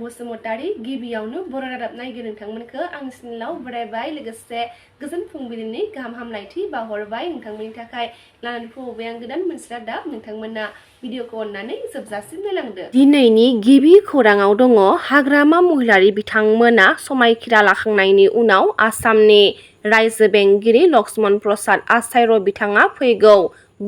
Basumatari गिबियावनो बर' रादाब नायगिर नोंथांमोनखौ आंनि चेनेलाव बरायबाय लोगोसे गोजोन फुंबिलिनि गाहाम हामलायथि बावहरबाय नोंथांमोननि थाखाय लानानै फैबाय आं गोदान मोनसे रादाब नोंथांमोना भिडिअखौ अननानै जोबजासिम नायलांदो। दिनैनि गिबि खौराङाव दङ हाग्रामा महिलारि बिथांमोना समायखिरा लाखांनायनि उनाव आसामनि रायजो बेंगिरि लक्ष्मण प्रसाद आचार्य बिथाङा फैगौ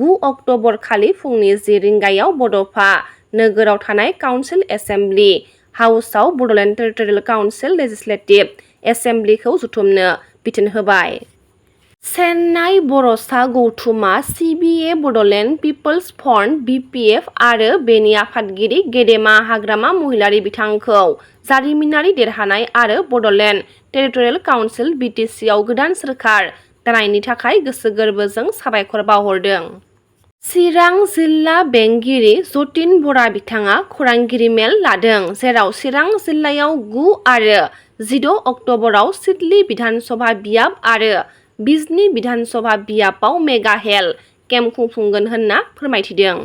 9 अक्ट'बर खालि फुंनि 10 रिंगायाव बड'फा नोगोराव थानाय काउन्सिल एसेम्बलि हाउसआव बड'लेण्ड टेरिटरियेल काउन्सिल लेजिस्लेटिभ एसेम्बलिखौ जुथुमनो बिथोन होबाय। चेन्नाइ बर'सा गौथुमा सिबिए बड'लेण्ड पिपल्स फ्रन्ट बिपिएफ आरो बेनि आफादगिरि गेदेमा हाग्रामा महिलारि बिथांखौ जारिमिनारि देरहानाय आरो बड'लेण्ड टेरिटरियेल काउन्सिल बिटिसिआव गोदान सोरखार दानायनि थाखाय गोसो गोरबोजों साबायखर बावहरदों। चिरां जिल्ला बेंगिरि जतिन बरा बिथाङा खौरांगिरि मेल लादों जेराव चिरां जिल्लायाव 9 आरो 16 अक्ट'बराव सिडली बिधानसभा बियाब आरो बिजनी बिधानसभा बियाबाव मेगा हेल्थ केम्प खुंफुंगोन होनना फोरमायथिदों।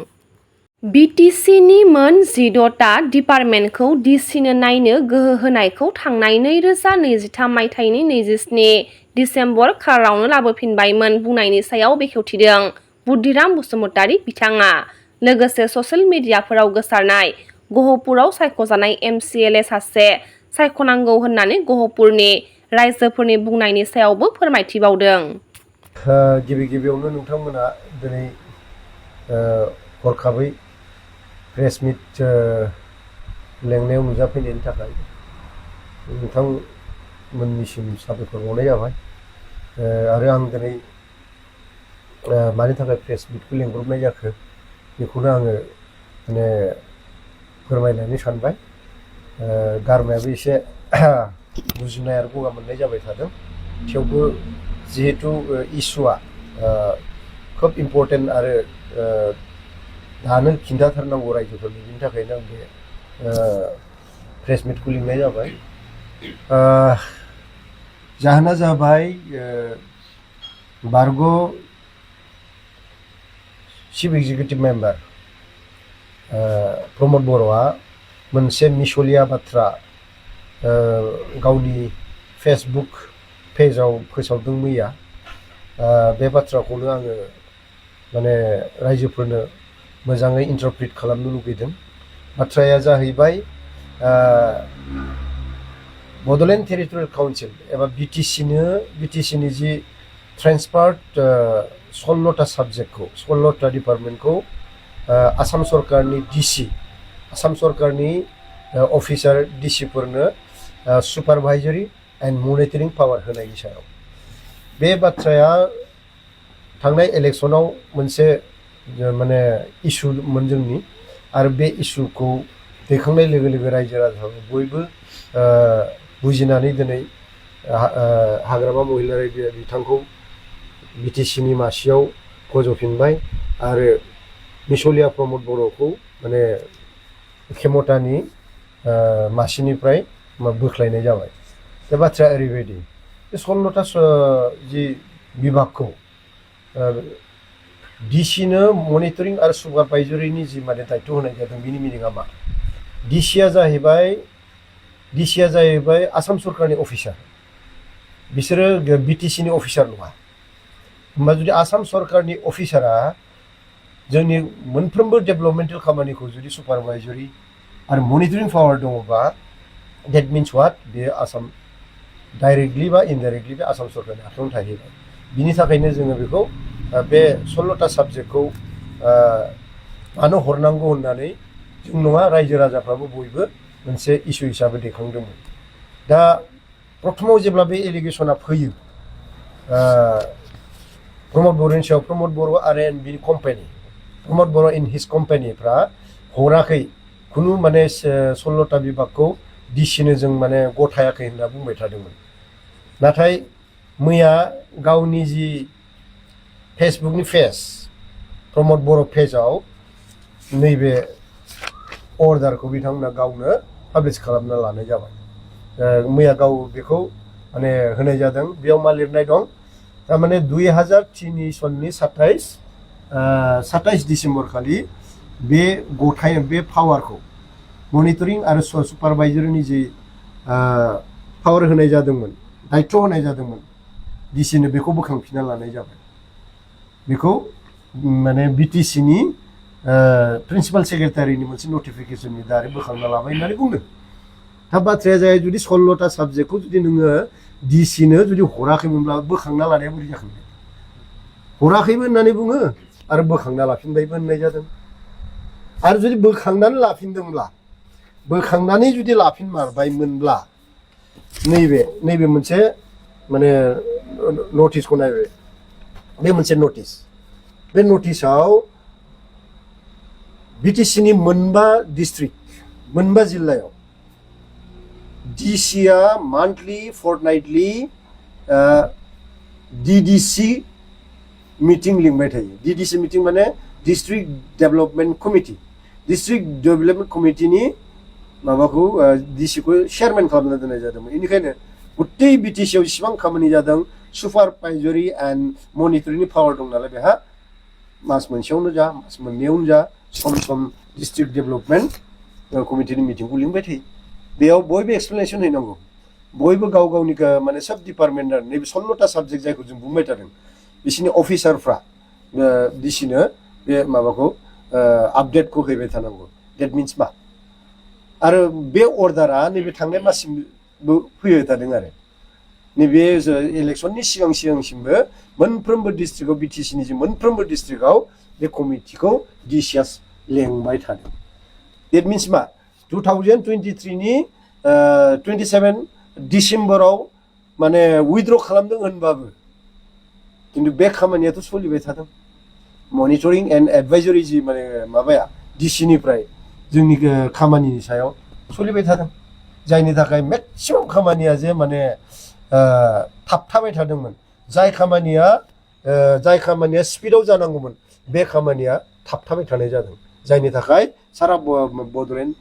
बिटिसिनि मोन 16टा डिपार्टमेन्टखौ डिसिनो नायनो गोहो होनायखौ थांनाय 2023 मायथाइनि 27 दिसेम्बर खारावनो लाबोफिनबायमोन बुंनायनि सायाव बेखेवथिदों बुद्धिराम बसुमतारी बिथाङा। लोगोसे ससियेल मिडियाफोराव गोसारनाय गहपुराव सायख'जानाय एमसिएलए सासे सायख'नांगौ होननानै गहपुरनि रायजोफोरनि बुंनायनि सायावबो फोरमायथिबावदों। गिबियावनो नोंथांमोना दिनै हरखाबै प्रेस मिट लेंनायाव नुजाफैनायनि थाखाय नोंथांमोननिसिम साबायखर बावनाय जाबाय। आरो आं दिनै मानि थाखाय प्रेस मिटखौ लेंब्रबनाय जाखो बेखौनो आङो माने फोरमायनानै सानबाय। गारमायाबो एसे गुजुनाय आरो गगा मोननाय जाबाय थादों थेवबो जिहेतु इस्युआ खोब इम्पर्टेन्ट आरो दानो खिन्थाथारनांगौ रायजोफोरनि बिनि थाखायनो आं बे प्रेस मिटखौ लिंनाय जाबाय। जाहोना जाबाय बारग' चिफ एक्जिकिउटिभ मेम्बार प्रमद बर'आ मोनसे मिसलिया बाथ्रा गावनि फेसबुक पेजाव फोसावदों मैया। बे बाथ्राखौनो आङो माने रायजोफोरनो मोजाङै इन्टारप्रिट खालामनो लुगैदों। बाथ्राया जाहैबाय बड'लेण्ड टेरिटरियेल काउन्सिल एबा बिटिसिनि जि ट्रेन्सफार्ड 16टा साबजेक्टखौ 16टा डिपार्टमेन्टखौ आसाम सरकारनि डिसि आसाम सरकारनि अफिसार डिसिफोरनो सुपारभाइजारि एन्ड मनिटरिं पावार होनायनि सायाव बे बाथ्राया थांनाय इलेक्सनाव मोनसे माने इस्युमोन जोंनि आरो बे इस्युखौ दैखांनाय लोगो लोगो रायजो राजाफोर बयबो बुजिनानै दिनै हाग्रामा महिलारि बिथांखौ बिटिसिनि मासियाव फज'फिनबाय आरो मिसलिया प्रमद बर'खौ माने खेमतानि मासिनिफ्राय बोख्लायनाय जाबाय। बे बाथ्राया ओरैबायदि बे 16टा जि बिभागखौ डिसिनो मनिटरिं आरो सुपारभाइजारिनि जि माने दायथ' होनाय जादों बिनि मिनिङा मा? डिसिया जाहैबाय आसाम सरकारनि अफिसार, बिसोरो बिटिसिनि अफिसार नङा। होमबा जुदि आसाम सरकारनि अफिसारा जोंनि मोनफ्रोमबो डेभेलपमेन्टेल खामानिखौ जुदि सुपारभाइजारि आरो मनिटरिं पावार दङबा डेट मिन्स वाट बेयो आसाम डाइरेक्टलि बा इनडाइरेक्टलि बे आसाम सरकारनि आखायावनो थाहैबाय। बिनि थाखायनो जोङो बेखौ बे 16टा साबजेक्टखौ मानो हरनांगौ होननानै जों नङा रायजो राजाफ्राबो बयबो मोनसे इस्यु हिसाबै दैखांदोंमोन। दा प्रथमाव जेब्ला बे एलिगेसना फैयो प्रमद बर'नि सायाव प्रमद बर' आरो बिनि company Pramod Bodo' in his कम्पानिफ्रा हराखै खुनु माने 16टा बिभागखौ डिसिनो जों माने गथायाखै होनना बुंबाय थादोंमोन। नाथाय मैया गावनि जि फेसबुकनि पेज प्रमद बर' पेजाव नैबे अर्डारखौ बिथांमोना गावनो पाब्लिश खालामना लानाय जाबाय। मैया गाव बेखौ माने होनाय जादों। बेयाव मा लिरनाय दं थारमाने 2003 सननि 27 दिसेम्बर खालि बे पावारखौ मनिटरिं आरो सुपारभाइजारनि जे पावार होनाय जादोंमोन दायित्व होनाय जादोंमोन डिसिनो बेखौ बोखांफिनना लानाय जाबाय बेखौ माने बिटिसिनि प्रिन्सिपाल सेक्रेटारिनि मोनसे नटिफिकेसननि दारै बोखांना लाबाय होननानै बुंदों दा बाथ्राया जाय जुदि 16टा साबजेक्टखौ जुदि नोङो डिसिनो जुदि हराखैमोनब्ला बोखांना लानाया बोरै जाखोमोन हराखैबो होननानै बुङो आरो बोखांना लाफिनबायबो होननाय जादों आरो जुदि बोखांनानै लाफिनदोंब्ला बोखांनानै जुदि लाफिनमारबायमोनब्ला नैबे मोनसे माने नटिसखौ नायबाय बे मोनसे नटिस बे नटिसआव बिटिसिनि मोनबा डिस्ट्रिक्ट मोनबा जिल्लायाव डिसिआ मान्थलि फर्टनाइटलि डिडिसि मिटिं लिंबाय थायो डिडिसि मिटिं माने district development committee district development कमिटिनि माबाखौ डिसिखौ चेयारमेन खालामना दोननाय जादोंमोन बेनिखायनो गत्तै बिटिसिआव जेसेबां खामानि जादों सुपारभाइजारि एन्ड मनिटरिंनि पावार दं नालाय बेहा मास मोनसेयावनो जा मास मोननैयावनो जा सम सम डिस्ट्रिक्ट डेभेलपमेन्ट कमिटिनि मिटिंखौ लिंबाय थायो बेयाव बयबो एक्सप्लेनेसन हैनांगौ बयबो गाव गावनि माने सब डिपार्टमेन्ट नैबे 16टा साबजेक्ट जायखौ जों बुंबाय थादों बिसोरनि अफिसारफ्रा डिसिनो बे माबाखौ आपडेटखौ हैबाय थानांगौ डेट मिन्स मा आरो बे अर्डारा नैबे थांनाय माससिमबो फैबाय थादों आरो नैबे इलेक्सननि सिगांसिमबो मोनफ्रोमबो डिस्ट्रिक्टआव बिटिसिनि जे मोनफ्रोमबो डिस्ट्रिक्टआव बे कमिटिखौ डिसिआ लेंबाय थादों डेट मिन्स मा 2023नि 27 डिसेम्बराव माने उइथड्र खालामदों होनबाबो खिन्थु बे खामानियाथ' सोलिबाय थादों मनिटरिं एन्ड एडभाइजरि जि माने माबाया डिसिनिफ्राय जोंनि खामानिनि सायाव सोलिबाय थादों जायनि थाखाय मेक्सिमाम खामानिया जे माने थाबथाबाय थादोंमोन जाय खामानिया स्पिडआव जानांगौमोन बे खामानिया थाबथाबाय थानाय जादों जायनि थाखाय सारा बड'लेण्ड